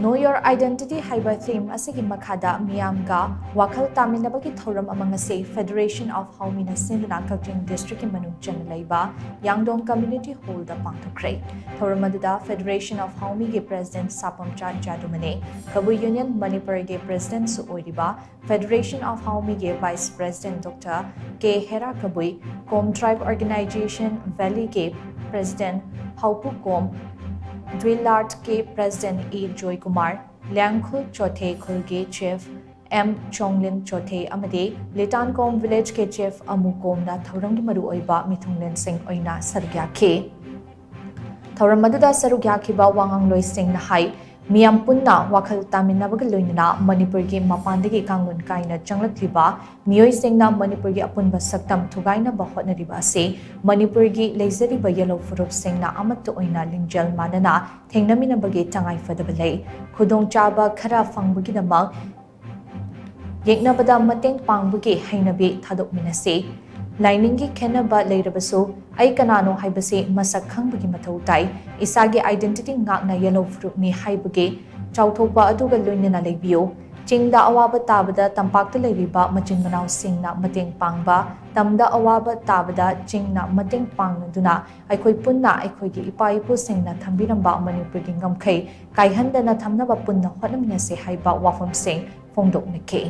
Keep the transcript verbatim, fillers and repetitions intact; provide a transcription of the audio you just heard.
Know Your Identity ꯍꯥꯏꯕ theme ꯑꯁꯤꯒꯤ ꯃꯈꯥꯗ ꯃꯤꯌꯥꯝꯒ ꯋꯥꯈꯜ ꯇꯥꯃꯤꯟꯅꯕꯒꯤ ꯊꯧꯔꯝ ꯑꯃ ꯉꯁꯤ Federation of Haomina ꯁꯤꯟꯗꯨꯅ ꯀꯛꯆꯤꯡ districtꯀꯤ ꯃꯅꯨꯡ ꯆꯟꯅ ꯂꯩꯕ ꯌꯥꯡꯗꯣꯡ Community Hallꯗ ꯄꯥꯡꯊꯣꯛꯈ꯭ꯔꯦ꯫ ꯊꯧꯔꯝ ꯑꯗꯨꯗ Federation of Haomiꯒꯤ President ꯁꯥꯄꯝꯆꯥ ꯖꯥꯗꯨꯃꯅꯤ, Kabui Union ꯃꯅꯤꯄꯨꯔꯒꯤ Presidentꯁꯨ ꯑꯣꯏꯔꯤꯕ Federation of Haomiꯒꯤ Vice President Doctor K Hera Kabui, Kom Tribe Organization Valleyꯒꯤ President ꯍꯥꯎꯄꯨ Kom, ꯗ꯭ꯋꯤꯂꯥꯔꯠꯀꯤ President E Joykumar, ꯂꯤꯌꯥꯡꯈꯨꯜ ꯆꯣꯊꯦ ꯈꯨꯜꯒꯤ Chief M ꯆꯣꯡꯂꯤꯟ ꯆꯣꯊꯦ ꯑꯃꯗꯤ ꯂꯤꯇꯥꯟꯀꯣꯝ Villageꯀꯤ Chief ꯑꯃꯨ ꯀꯣꯝꯅ ꯊꯧꯔꯝꯒꯤ ꯃꯔꯨꯑꯣꯏꯕ ꯃꯤꯊꯨꯡꯂꯦꯟꯁꯤꯡ ꯑꯣꯏꯅ ꯁꯔꯨꯛ ꯌꯥꯈꯤ꯫ ꯊꯧꯔꯝ ꯑꯗꯨꯗ ꯁꯔꯨꯛ ꯌꯥꯈꯤꯕ ꯋꯥꯉꯥꯡꯂꯣꯏꯁꯤꯡꯅ ꯍꯥꯏ, ꯃꯤꯌꯥꯝ ꯄꯨꯟꯅ ꯋꯥꯈꯜ ꯇꯥꯃꯤꯟꯅꯕꯒ ꯂꯣꯏꯅꯅ ꯃꯅꯤꯄꯨꯔꯒꯤ ꯃꯄꯥꯟꯗꯒꯤ ꯀꯥꯡꯂꯣꯟ ꯀꯥꯏꯅ ꯆꯪꯂꯛꯂꯤꯕ ꯃꯤꯑꯣꯏꯁꯤꯡꯅ ꯃꯅꯤꯄꯨꯔꯒꯤ ꯑꯄꯨꯟꯕ ꯁꯛꯇꯝ ꯊꯨꯒꯥꯏꯅꯕ ꯍꯣꯠꯅꯔꯤꯕ ꯑꯁꯤ ꯃꯅꯤꯄꯨꯔꯒꯤ ꯂꯩꯖꯔꯤꯕ ꯌꯦꯜꯍꯧ ꯐꯨꯔꯨꯞꯁꯤꯡꯅ ꯑꯃꯠꯇ ꯑꯣꯏꯅ ꯂꯤꯡꯖꯦꯜ ꯃꯥꯟꯅꯅ ꯊꯦꯡꯅꯃꯤꯟꯅꯕꯒꯤ ꯇꯉꯥꯏꯐꯗꯕ ꯂꯩ꯫ ꯈꯨꯗꯣꯡꯆꯥꯕ ꯈꯔ ꯐꯪꯕꯒꯤꯗꯃꯛ ꯌꯦꯛꯅꯕꯗ ꯃꯇꯦꯡ ꯄꯥꯡꯕꯒꯤ ꯍꯩꯅꯕꯤ ꯊꯥꯗꯣꯛꯃꯤꯟꯅꯁꯤ꯫ ꯂꯥꯏꯅꯤꯡꯒꯤ ꯈꯦꯠꯅꯕ ꯂꯩꯔꯕꯁꯨ ꯑꯩ ꯀꯅꯥꯅꯣ ꯍꯥꯏꯕꯁꯤ ꯃꯁꯛ ꯈꯪꯕꯒꯤ ꯃꯊꯧ ꯇꯥꯏ꯫ ꯏꯁꯥꯒꯤ identity ꯉꯥꯛꯅ ꯌꯦꯜꯍꯧ ꯐꯨꯔꯨꯞꯅꯤ ꯍꯥꯏꯕꯒꯤ ꯆꯥꯎꯊꯣꯛꯄ ꯑꯗꯨꯒ ꯂꯣꯏꯅꯅ ꯂꯩꯕꯤꯌꯨ꯫ ꯆꯤꯡꯗ ꯑꯋꯥꯕ ꯇꯥꯕꯗ ꯇꯝꯄꯥꯛꯇ ꯂꯩꯔꯤꯕ ꯃꯆꯤꯟ ꯃꯅꯥꯎꯁꯤꯡꯅ ꯃꯇꯦꯡ ꯄꯥꯡꯕ, ꯇꯝꯗ ꯑꯋꯥꯕ ꯇꯥꯕꯗ ꯆꯤꯡꯅ ꯃꯇꯦꯡ ꯄꯥꯡꯗꯨꯅ ꯑꯩꯈꯣꯏ ꯄꯨꯟꯅ ꯑꯩꯈꯣꯏꯒꯤ ꯏꯄꯥ ꯏꯄꯨꯁꯤꯡꯅ ꯊꯝꯕꯤꯔꯝꯕ ꯃꯅꯤꯄꯨꯔꯒꯤ ꯉꯝꯈꯩ ꯀꯥꯏꯍꯟꯗꯅ ꯊꯝꯅꯕ ꯄꯨꯟꯅ ꯍꯣꯠꯅꯃꯤꯟꯅꯁꯤ ꯍꯥꯏꯕ ꯋꯥꯐꯝꯁꯤꯡ ꯐꯣꯡꯗꯣꯛꯅꯈꯤ꯫